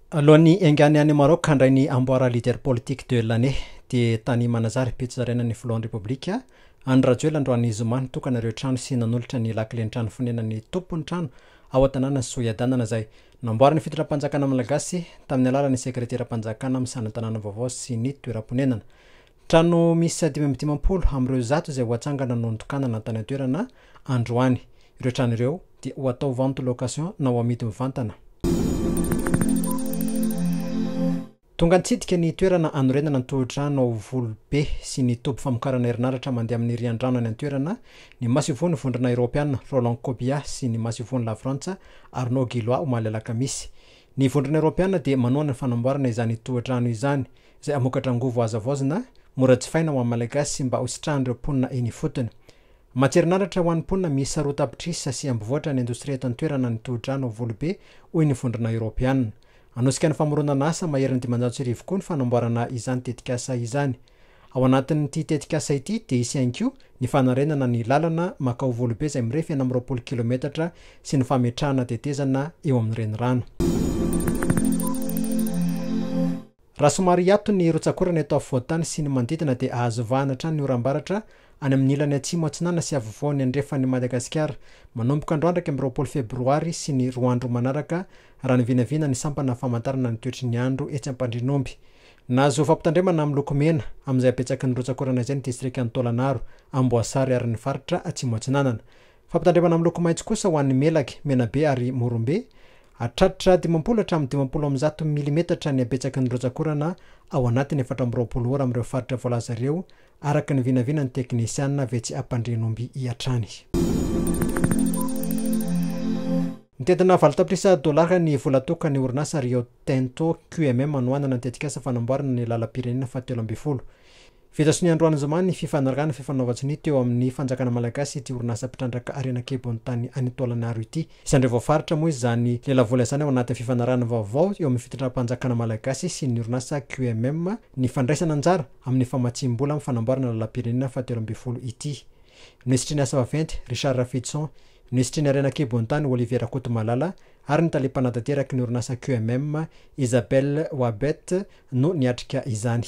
Alohan'ny hiaingàny any Maroc handray ny amboara Leader politique de l'année dia tany Manazary Betsizaraina ny filohan'ny Repoblika Andry Rajoelina androany zoma nitokana ireo trano sy nanolotra ny lakilen'ny trano fonenan'ny tompon'ny trano ao an-tanàna Soiadanana izay namboarin'ny fitondram-panjakana malagasy tamin'ny alalan'ny sekreteram-panjakana misahana tanàna vaovao sy ny toeram-ponenana. Trano miisa 55 amin'ireo 100 izay ho atsangana no notokanana tany an-toerana androany. Ireo trano ireo dia ho atao vente location na ho amidy mivantana. Tonga nitsidika ny toerana hanorenana ny tohodrano ao Volobe sy ny toby famokarana herinaratra mandeha amin'ny riandrano any an-toerana ny masoivohon'ny Vondrona Eoropeana Roland Kobia sy ny masoivohon'i Lafrantsa Arnaud Guillois omaly alakamisy. Ny Vondrona Eoropeana dia manohana ny fanamboarana izany tohodrano izany izay hamokatra angovo azo havaozina, mora jifaina ho an'ny Malagasy mba hositrahan'ireo mponina eny ifotony. Mamatsy herinaratra ho an'ny mponina miisa 2 tapitrisa sy hampivoatra ny indostria eto an-toerana ny tohodrano ao Volobe, hoy ny Vondrona Eoropeana. Hanosika ny famoronana asa maherin'ny 1500 koa ny fanamboarana izany tetikasa izany. Ao anatin'ity tetikasa ity dia hisy ihany koa ny fanarenana ny lalana makao Volobe izay mirefy 26 kilometatra sy ny fametrahana tetezana eo amin'ny renirano. Raha somary hiato ny rotsak'orana eto afovoan-tany sy ny manodidina dia ahazo vahana hatrany ny oram-baratra any amin'ny ilany atsimo atsinanana sy afovoany andrefan'i Madagasikara manomboka androany 21 febroary sy ny roa andro manaraka raha ny vinavina ny sampana famantarana ny toetry ny andro etsy Ampandrianomby. Nahazo fampitandremana miloko mena amin'izay habetsaky ny rotsak'orana izay ny distrikan'i Taolagnaro, Amboasary ary ny faritra Atsimo Atsinanana. Fampitandremana miloko maitso kosa ho an'ny Melaky, Menabe ary Morombe. Hatratra 50 hatramin'ny 150 milimetatra ny habetsaky ny rotsak'orana ao anatin'ny 24 ora amin'ireo faritra voalaza ireo, araka ny vinavinan'ny teknisianina avy etsy Ampandrianomby hatrany. Mitentina valo tapitrisa dolara ny vola atokan'ny orinasa Rio Tinto QMM hanohanana ny tetikasa fanamboarana ny lalam-pirenena fahatelo ambin'ny folo. Vita sonia androany zoma ny fifanarahana fifanaovan-tsonia teo amin'ny fanjakana malagasy ity orinasa mpitrandraka harena an-kibon'ny tany any Taolagnaro ity. Isan'ireo voafaritra moa izany lelavola izany ao anatin'ny fifanarahana vaovao eo amin'ny fitondram-panjakana malagasy sy ny orinasa QMM ny fandraisana anjara amin'ny famatsiam-bola amin'ny fanamboarana lalam-pirenena fahatelo ambin'ny folo ity. Minisitry ny asa vaventy, Richard Rafidison, Minisitry ny harena an-kibon'ny tany, Olivier Rakotomalala ary ny tale mpanatanteraky ny orinasa QMM, Isabelle Wabet no niatrika izany.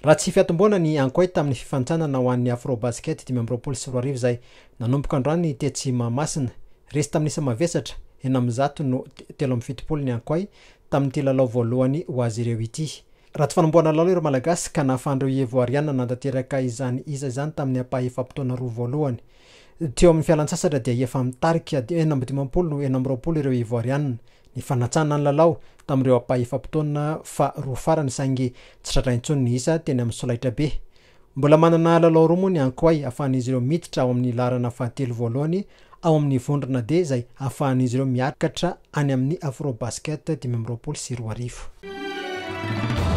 Raha tsy fiatombohana ny Ankoay tamin'ny fifanintsanana ho an'ny Afrobasket 2025 izay nanomboka androany tetsy Mahamasina. Resy tamin'ny isa mavesatra, 106 no 73 ny Ankoay tamin'ity lalao voalohany ho azy ireo ity. Raha tsy fanombohana lalao ireo Malagasy ka nahafahan'ireo Ivoariana nanatanteraka izany isa izany tamin'ny ampahefa-potoana roa voalohany. Teo amin'ny fialantsasatra dia efa mitarika 56 no 26 ireo Ivoariana. Nifanatsana ny lalao tamin'ireo ampahefa-potoana faharoa farany saingy tsy tratra intsony ny isa teny amin'ny solaitrabe. Mbola manana lalao roa moa ny Ankoay ahafahan'izy ireo miditra ao amin'ny laharana fahatelo voalohany ao amin'ny vondrona D izay ahafahan'izy ireo miakatra any amin'ny Afrobasket 2025.